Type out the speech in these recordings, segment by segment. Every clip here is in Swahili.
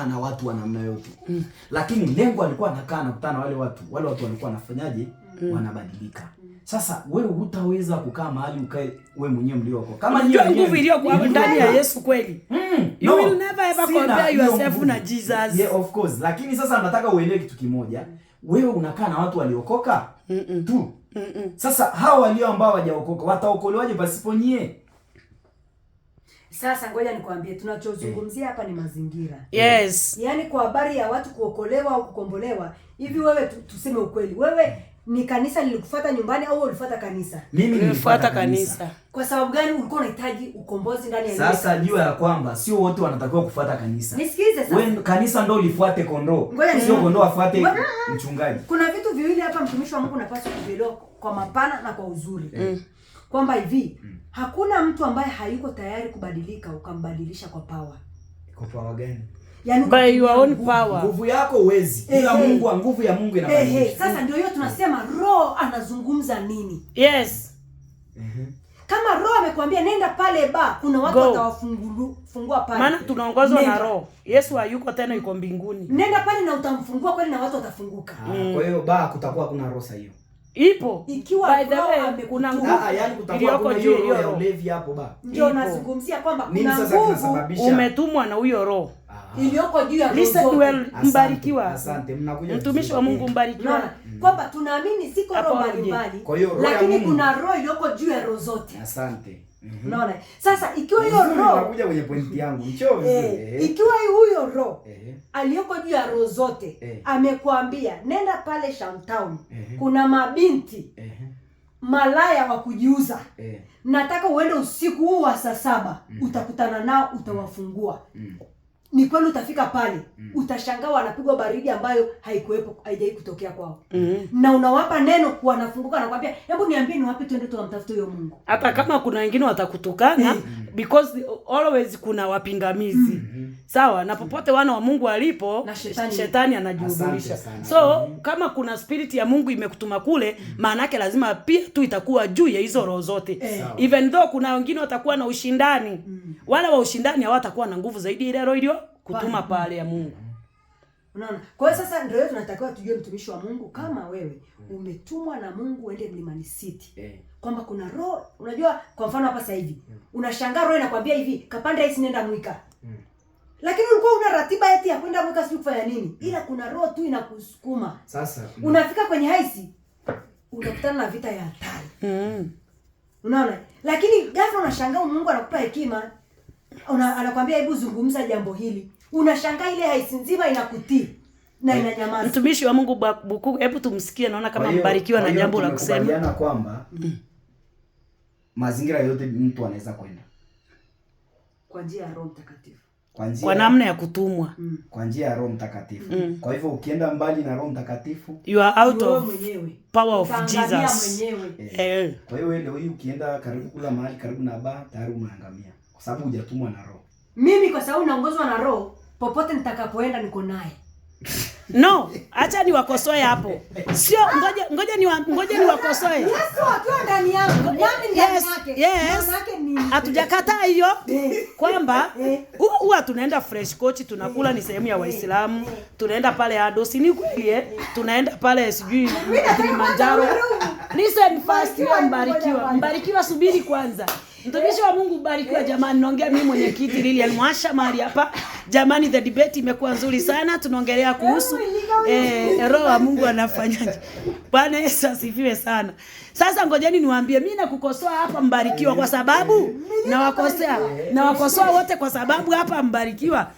Na watu wa namna yote, lakini lengo alikuwa anakaa anakutana na wale watu, wale watu walikuwa wanafanyaje? Wanabadilika. Sasa wewe hutaweza kukaa mahali ukae wewe mwenyewe mlioko kama nyinyi Unajua wenyewe nguvu iliyo ndani ya Yesu kweli. You No, will never ever sina compare hiyo yourself nguvu. na Jesus. Yeah, of course. Lakini sasa nataka uelewe kitu kimoja. Wewe unakaa na watu waliokoka tu. Sasa hawa walio ambao hawajaokoka wataokolewaje pasipo nyie? Sasa ngoja nikwambie, tunachozungumzia hapa ni mazingira. Yaani kwa habari ya watu kuokolewa au kukombolewa, hivi wewe tuseme ukweli, wewe ni kanisa lilikufuata nyumbani au ulifuata kanisa? Mimi Nilifuata nilifuata kanisa. Kwa sababu gani ulikuwa unahitaji ukombozi ndani ya ile Sasa kanisa? jua ya kwamba sio wote wanatakiwa kufuata kanisa. Nisikilize sasa. Wewe kanisa ndo lifuate kondoo. Ngoja Sio kondoo afuate mchungaji. Kuna vitu viwili hapa, mtumishi wa Mungu, unapaswa kuvielewa kwa mapana na kwa uzuri. Kwamba hivi, hakuna mtu ambaye hayuko tayari kubadilika ukambadilisha kwa power. Kwa power gani? Yaani By your own nguvu. power. Nguvu yako uwezi. Ila Mungu, nguvu ya Mungu inabadilisha. Sasa ndio hiyo tunasema Roho anazungumza nini? Kama Roho amekwambia nenda pale ba, kuna watu Go. watawafungua pale. Maana tunaongozwa na Nenda. Roho. Yesu hayuko tena, yuko mbinguni. Nenda pale na utamfungua kweli na watu watafunguka. Ah, kwa hiyo ba kutakuwa kuna rosa hiyo. Ipo. Ikiwa By the Roho way, amekutuma. kuna nguvu Ah, yani kutakuwa iliyoko kuna juu hiyo ya roho hiyo ya roho. ulevi hapo ba. Ndio Ipo. nazungumzia kwamba Nini kuna sasa nguvu kinasababisha? Umetumwa na huyo Roho. Ah. iliyoko juu ya roho Listen zote. well, Asante, Mbarikiwa. Asante, mnakuja Mtumishi vizuri. wa Mungu Mbarikiwa. Unaona? Kwamba tunaamini ziko roho Apology. mbalimbali, Kwa hiyo roho ya lakini Mungu. kuna roho iliyoko juu ya roho zote. Asante. Unaona? Sasa ikiwa hiyo Vizuri, roho nakuja kwenye pointi yangu. Njoo vizuri. ikiwa huyo roho aliyoko juu ya roho zote amekwambia nenda pale Shantown, kuna mabinti malaya wa kujiuza, nataka uende usiku huu wa saa 7, utakutana nao, utawafungua. Ni kweli utafika pale, utashangaa wanapigwa baridi ambayo haikuwepo, haijai kutokea kwao. Na unawapa neno, wanafunguka, nakwambia, hebu niambie ni wapi tuende tukamtafute huyo Mungu. Hata kama kuna wengine watakutukana, because always kuna wapingamizi, sawa? Na popote wana wa Mungu walipo, Na shetani. shetani anajihudhurisha. Asante sana. So kama kuna spirit ya Mungu imekutuma kule, maana yake lazima pia tu itakuwa juu ya hizo roho zote. Even though kuna wengine watakuwa na ushindani, wale wa ushindani hawatakuwa na nguvu zaidi ile roho iliyo kutuma pale ya Mungu. Unaona? Kwa hiyo sasa ndio hiyo tunatakiwa tujue, mtumishi wa Mungu, kama wewe umetumwa na Mungu uende Mlimani City, kwamba kuna roho, unajua kwa mfano hapa sasa hivi unashangaa roho inakwambia hivi, kapanda hii, nenda Mwika. Lakini ulikuwa una ratiba eti ya kwenda Mwika sijui kufanya nini, ila kuna roho tu inakusukuma. Sasa Unafika kwenye haisi unakutana na vita ya hatari. Unaona? Lakini ghafla unashangaa Mungu anakupa hekima. Anakwambia hebu zungumza jambo hili. Unashangaa ile haisi nzima inakutii na inanyamaza. Mtumishi wa Mungu Buku, hebu tumsikie, naona kama Kwa hiyo- Mbarikiwa kwa na hiyo jambo la kusema. tumekubaliana kwamba mazingira yote mtu anaweza kwenda Kwa njia ya Roho Mtakatifu. kwa njia Kwa namna ya kutumwa. kwa njia ya Roho Mtakatifu. Kwa hivyo ukienda mbali na Roho Mtakatifu, You are out Wewe of mwenyewe. power of Utaangamia Jesus. mwenyewe. Kwa hiyo wewe leo hii ukienda karibu kula mahali karibu na baa tayari umeangamia kwa sababu hujatumwa na Roho. Mimi kwa sababu naongozwa na Roho, popote nitakapoenda niko naye. No, acha niwakosoe hapo. Sio, ngoja niwakosoe. Yesu akiwa ndani yangu, nami ndani yake. Maana yake ni Hatujakataa hiyo kwamba huwa tunaenda Fresh Coach tunakula, ni sehemu ya Waislamu. Tunaenda pale Adosi, ni kweli eh? Tunaenda pale sijui Kilimanjaro. Listen first, wewe Mbarikiwa. Mbarikiwa, subiri kwanza. Mtumishi wa Mungu Mbarikiwa, jamani, naongea mimi mwenyekiti Lilian Mwasha mahali hapa. Jamani, the debate imekuwa nzuri sana. Tunaongelea kuhusu roho wa Mungu anafanyaje. Bwana Yesu asifiwe sana. Sasa ngojeni niwaambie, mimi nakukosoa hapa Mbarikiwa kwa sababu nawakosea, nawakosoa wote kwa sababu hapa Mbarikiwa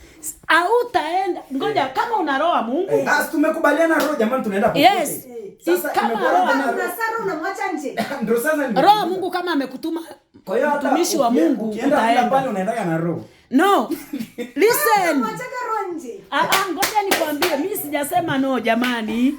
hautaenda. Ngoja, kama una roho wa Mungu. Sasa tumekubaliana roho, jamani, tunaenda popote. Yes. Sasa Kama imekuwa roho- tena Kuna sara unamwacha nje. Ndio sasa Roho wa Mungu kama amekutuma, Kwa hiyo hata mtumishi wa Mungu, ukienda kula utaenda. pale unaendaga na roho. No. Listen. Unamwachaka roho nje. Ah, ah, ngoja nikwambie, mimi sijasema no jamani.